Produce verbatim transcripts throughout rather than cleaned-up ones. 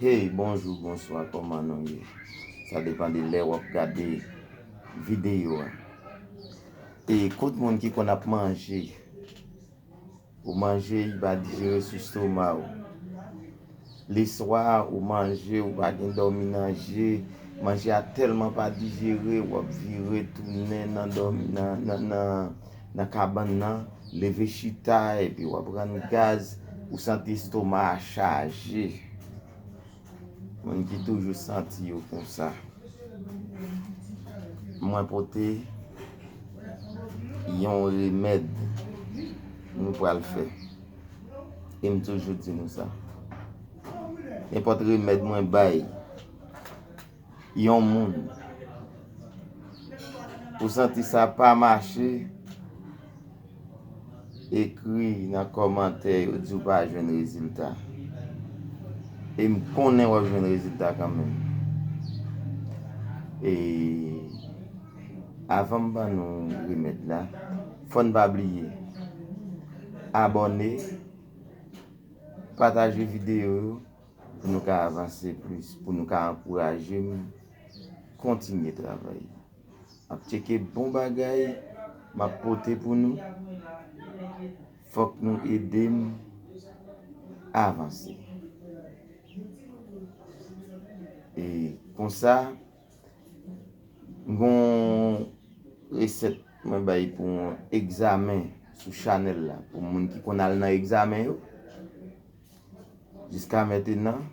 Hey, bonjou, bonswa, kòman nou ye? Sa depann de lè w ap gade videyo a. E kot moun ki konn ap manje, ou manje, li pa dijere sou estoma w. Leswa, ou manje, ou pa gen dòmi nan je, manje a tèlman pa dijere, w ap vire tounen nan dòmi, nan, nan, nan, nan kabann nan, leve chita, epi w ap rann gaz, ou santi estoma a chaje. Moun ki toujou santi yo konsa. Mwen pote yon remèd nou pral fè. E m toujou di nou sa. Nenpòt remèd mwen bay yon moun, ou santi sa pa mache, ekri nan kòmantè yo di w pa jwenn rezilta. E m konnen w ap jwenn rezilta kanmenm. E avan m ban nou remèd la, fò n pa bliye abòne, pataje videyo yo pou nou ka avanse plis, pou nou ka ankouraje m kontinye travay. M ap tcheke bon bagay m ap pote pou nou. Fòk nou ede m avanse. E konsa, m gon resèt mwen bay pou yon egzamen sou chanèl la, pou moun ki konn al nan egzamen yo. Jiska mentenan,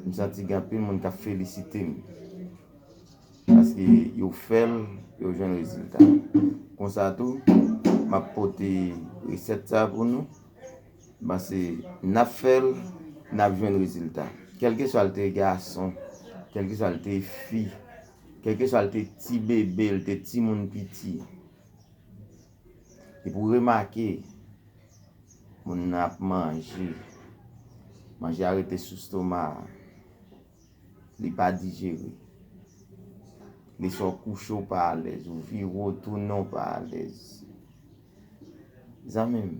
m santi gen anpil moun k ap felisite m. Paske yo fè l, yo jwenn rezilta. Konsa tou, m ap pote resèt sa pou nou. M panse n ap fè l, n ap jwenn rezilta. Kèlkeswa l te gason, kèlkeswa l te fi, kèlkeswa l te ti bebe, l te timoun piti. Epi w remake, moun nan ap manje. Manje a rete sou estoma a. Li pa dijere. Li fè w kouche w pa alèz, ou vire w tounen w pa alèz. Zanmi m,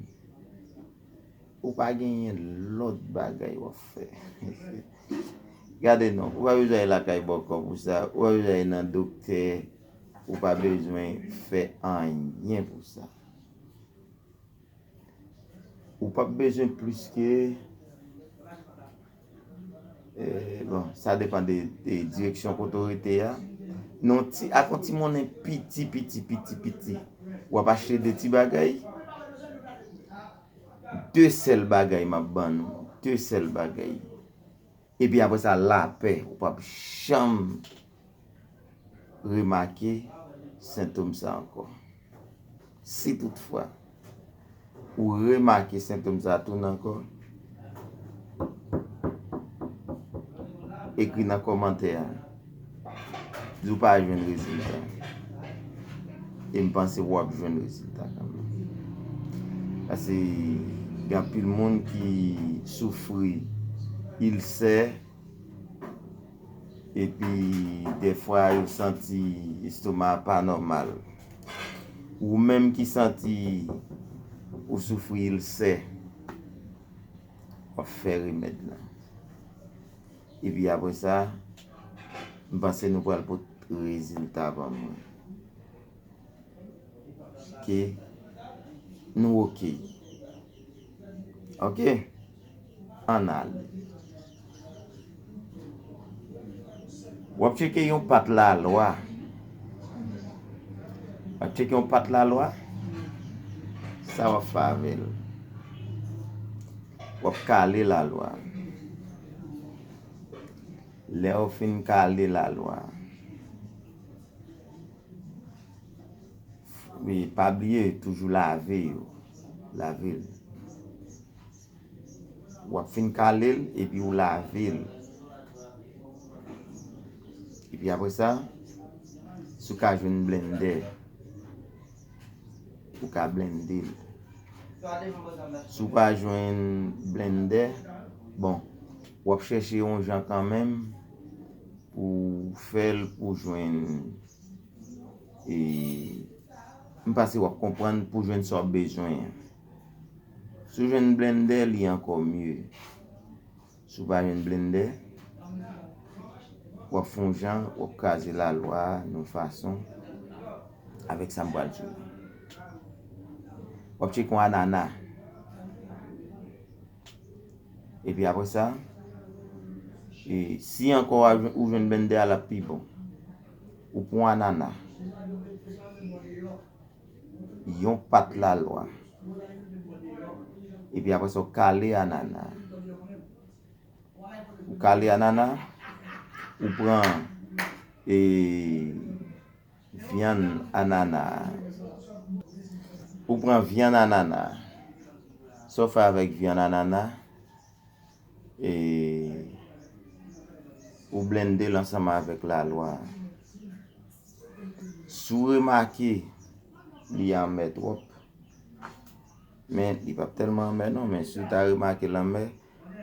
ou pa genyen lòt bagay w ap fè. Gade non, ou pa bezwen al lakay bòkò pou sa, ou pa bezwen al nan doktè, ou pa bezwen fè anyen pou sa. Ou p ap bezwen plis ke, eh, bon, sa depann de, de direksyon kote w rete a. Non, ti, ak yon ti monnen piti, piti, piti, piti, w ap achte de ti bagay. De sèl bagay m ap ban nou. De sèl bagay. Epi apre sa, lapè, ou p ap janm remake sentòm sa ankò. Si toutfwa ou remake sentòm sa tounen ankò, ekri nan kòmantè a. Di w pa jwenn rezilta. E m panse w ap jwenn rezilta kanmenm. Paske gen anpil moun ki soufri ilsè, epi dèfwa yo santi estoma pa nòmal. Ou menm ki santi ou soufri ilsè, w ap fè remèd la. Epi apre sa, m panse nou pral pot rezilta ban mwen. Ke nou oke. Oke? Ann ale. W ap tcheke yon pat lalwa. W ap tcheke yon pat lalwa. Sa w ap fè avè l? W ap kale lalwa. Lè w fin kale lalwa, wi, pa bliye toujou lave yo. Lave l. W ap fin kale l epi w lave l. Epi apre sa, si w ka jwenn blendè, ou ka blende l. Si w pa jwenn blendè, bon, w ap chèche yon jan kanmenm pou w fè l pou w jwenn, e, m panse w ap konprann, pou w jwenn sa w bezwen an. Si w jwenn blendè, li ankò mye. Si w pa jwenn blendè, w ap fè yon jan, w ap kraze lalwa a yon fason avèk sa m pral di w. W ap tcheke yon anana. Epi apre sa, e, si ankò w a jwenn, ou jwenn blendè a, l ap pi bon. Ou pran anana, yon pat lalwa. Epi apre sa, w kale anana. Ou kale anana, ou pran, e, vyann anana. Ou pran vyann anana. Sa w fè avèk vyann anana, e, ou blende l ansanm avèk lalwa. Si w remake li anmè twòp, men li p ap tèlman anmè non, men si w ta remake l anmè,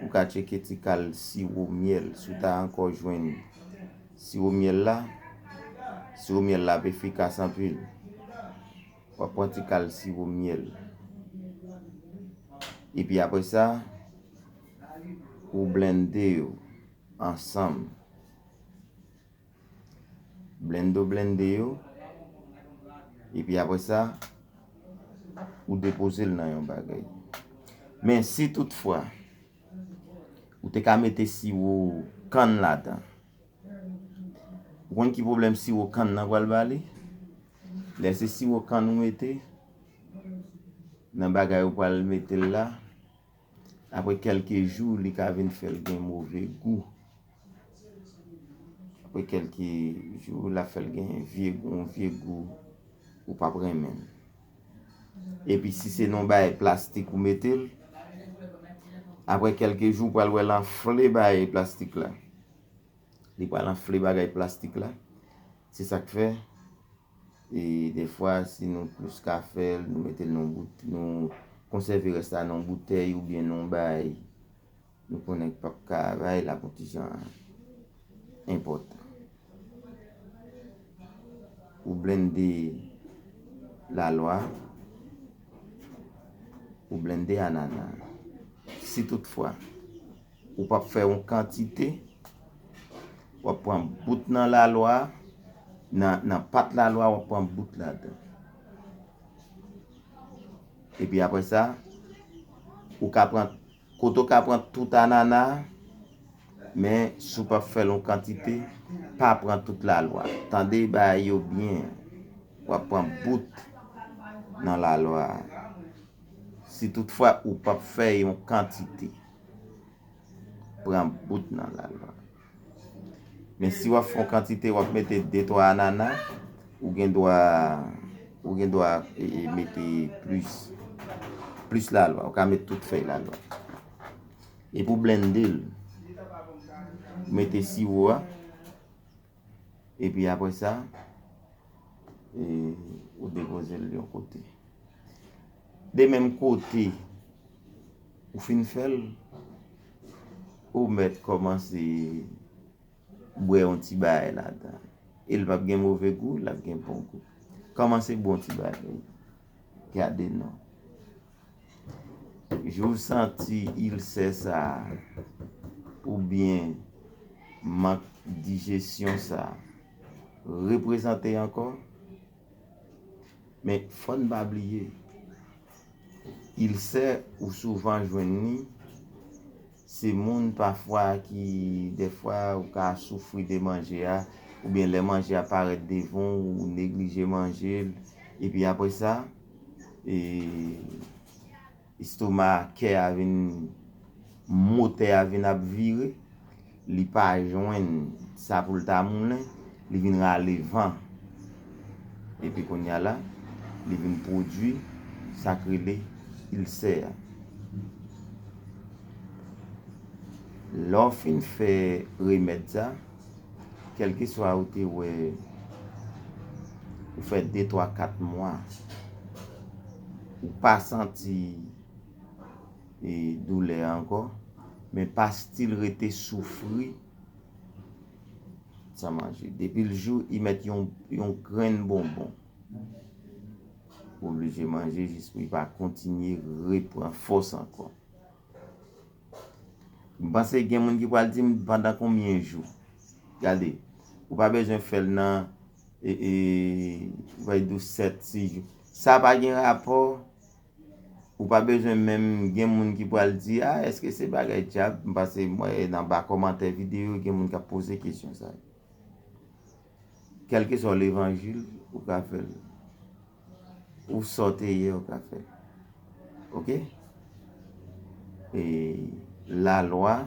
ou ka tcheke ti kal siwo myèl. Si w ta ankò jwenn siwo myèl la, siwo myèl la ap efikas anpil. W ap pran ti kal siwo myèl. Epi apre sa, ou blende yo ansanm. Blende w blende yo. Epi apre sa, ou depoze l nan yon bagay. Men si toutfwa, ou te ka mete siwo kann ladan. Ou konn ki pwoblèm siwo kann nan pral ba li? Lè se siwo kann ou mete nan bagay ou pral mete l la, apre kèlke jou, li ka vin fè l gen move gou. Apre kèlke jou, l ap fè l gen vye, yon vye gou ou p ap renmen l. Epi si se nan yon bagay plastik ou mete l, apre kèlke jou, ou pral wè l anfle bagay plastik la. Li pral anfle bagay plastik la. Se sa k fè, e, defwa, si nou plis ka fè l, nou mete l nan yon bout-, nou konsève rès la nan yon boutèy oubyen nan yon bagay nou konnen k p ap ka bay, l ap yon ti jan enpòtan. Ou blende lalwa, ou blende anana. Si toutfwa ou p ap fè yon kantite, w ap pran bout nan lalwa, nan, nan pat lalwa, w ap pran bout ladan. Epi apre sa, ou ka pran, kote w ka pran tout anana, men si w p ap fè l yon kantite, pa pran tout lalwa. Tande bagay yo byen, w ap pran bout nan lalwa a. Si toutfwa ou p ap fè yon kantite, pran bout nan lalwa. Men si w ap fè yon kantite, w ap mete de twa anana, ou gen dwa, ou gen dwa, e, e, mete plis, plis lalwa. Ou ka mete tout fèy lalwa. Epi w blende l. Ou mete siwo a. Epi apre sa, e, ou depoze l yon kote. De menm kote ou fin fè l, ou mèt kòmanse bwè yon ti bagay ladan. E l p ap gen move gou, l ap gen bon gou. Kòmanse bwè yon ti bagay. Gade non. Jou w santi ilsè sa a, oubyen mank dijesyon sa a reprezante ankò, men fò n pa bliye, ilsè ou souvan jwenn li, se moun pafwa ki, dèfwa, ou ka soufri de manje a, oubyen lè manje a parèt devan w, ou neglije manje l, epi apre sa, e, estoma, kè a vin, motè a vin ap vire, li pa jwenn sa pou l ta moulen, li vin rale van. Epi kounye a la, li vin pwodui sa k rele ilsè a. Lè w fin fè remèd sa, kèlkeswa ou te wè ou fè de, twa, kat mwa, ou pa santi, e, doulè a ankò, men pa still rete soufri san manje. Depi l jou, li mèt yon, yon grenn bonbon, ou oblije manje jis pou li pa kontinye repran fòs ankò. M panse gen moun ki pral di m pandan konbyen jou. Gade, ou pa bezwen fè l nan e, e, ou pa di sèt, sis jou. Sa pa gen rapò. Ou pa bezwen menm gen moun ki pral di, a, èske se bagay dyab? M panse mwen nan ba kòmantè videyo, gen moun k ap poze kesyon sa yo. Kèlkeswa levanjil, ou ka fè l. Ou sa w te ye, ou ka fè l. Oke? E lalwa,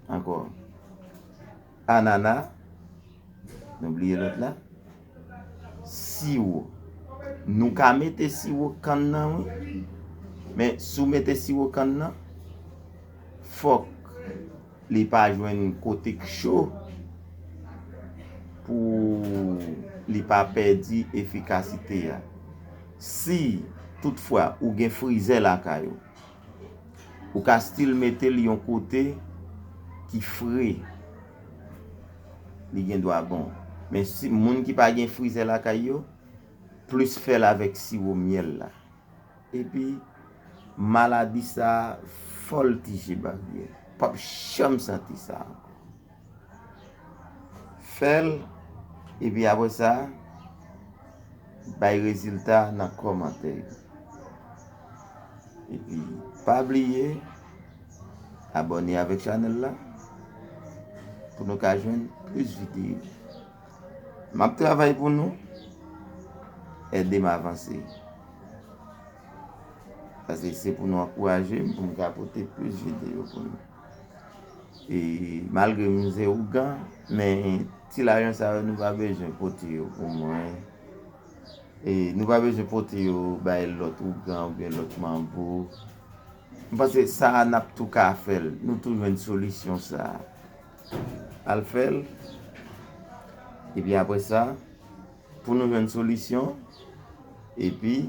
ankò, anana, nou bliye lòt la, siwo. Nou ka mete siwo kann nan, wi. Men si w mete siwo kann nan, fòk li pa jwenn kote k cho pou li pa pèdi efikasite a. Si toutfwa ou gen frizè lakay ou, ou ka still mete l yon kote ki fre. Li gen dwa bon. Men si moun ki pa gen frizè lakay yo, plis fè l avèk siwo myèl la. Epi, maladi sa a, fò l tije baryè. P ap janm santi sa ankò. Fè l, epi apre sa, bay rezilta nan kòmantè yo. Epi, pa bliye abòne avèk chanèl la pou nou ka jwenn plis videyo. M ap travay pou nou. Ede m avanse. Paske se pou nou ankouraje m, pou m ka pote plis videyo pou nou. E malgre m se ougan, men ti lajan sa yo nou pa bezwen pote yo pou mwen. E nou pa bezwen pote yo bay lòt ougan oubyen lòt manbo. M panse sa a n ap tou ka fè l. Nou tou jwenn solisyon sa a. Al fè l. Epi apre sa, pou nou jwenn solisyon, epi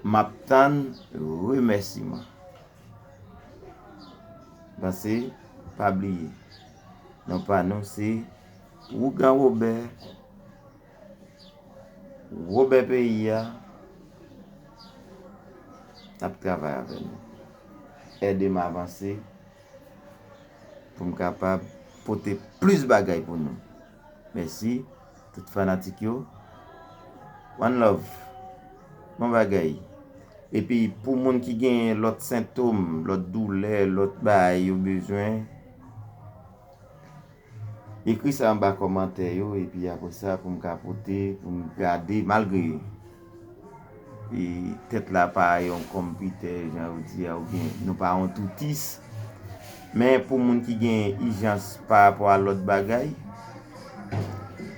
m ap tann remèsiman. Panse, pa bliye, non pa nou se Ougan Wobè, Wobè peyi a, ap travay avè nou. Ede m avanse pou m kapab pote plis bagay pou nou. Mèsi, tout fanatik yo. One love. Bon bagay. Epi pou moun ki gen lòt sentòm, lòt doulè, lòt bagay yo bezwen, ekri sa anba kòmantè yo, epi apre sa pou m ka pote, pou m gade, malgre e tèt la pa yon konpitè, jan yo di a, oubyen nou pa yon toutis. Men pou moun ki gen ijans pa rapò a lòt bagay,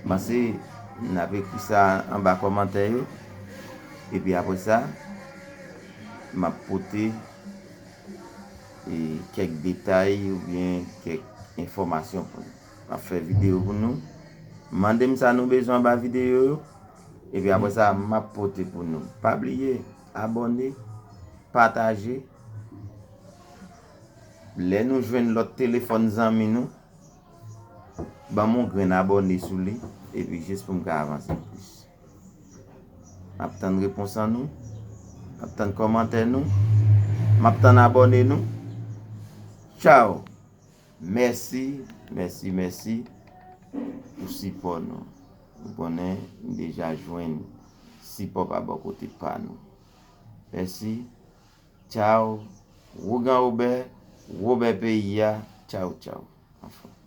m panse n ap ekri sa anba kòmantè yo. Epi apre sa, m ap pote e kèk detay oubyen kèk enfòmasyon pou nou. M ap fè videyo pou nou. Mande m sa nou bezwen anba videyo yo. Epi apre sa, m ap pote pou nou. Pa bliye, abòne, pataje. Lè nou jwenn lòt telefòn zanmi nou, ban m yon grenn abòne sou li. Epi jis pou m ka avanse plis. M ap tann repons an nou. M ap tann kòmantè nou. M ap tann abòne nou. Tchaw! Mèsi, mèsi, mèsi pou sipò nou. Nou konnen nou deja jwenn sipò pa bò kote pa nou. Mèsi. Tchaw. Wougan Wobè, Wobè peyi a. Tchaw, tchaw. Anfen.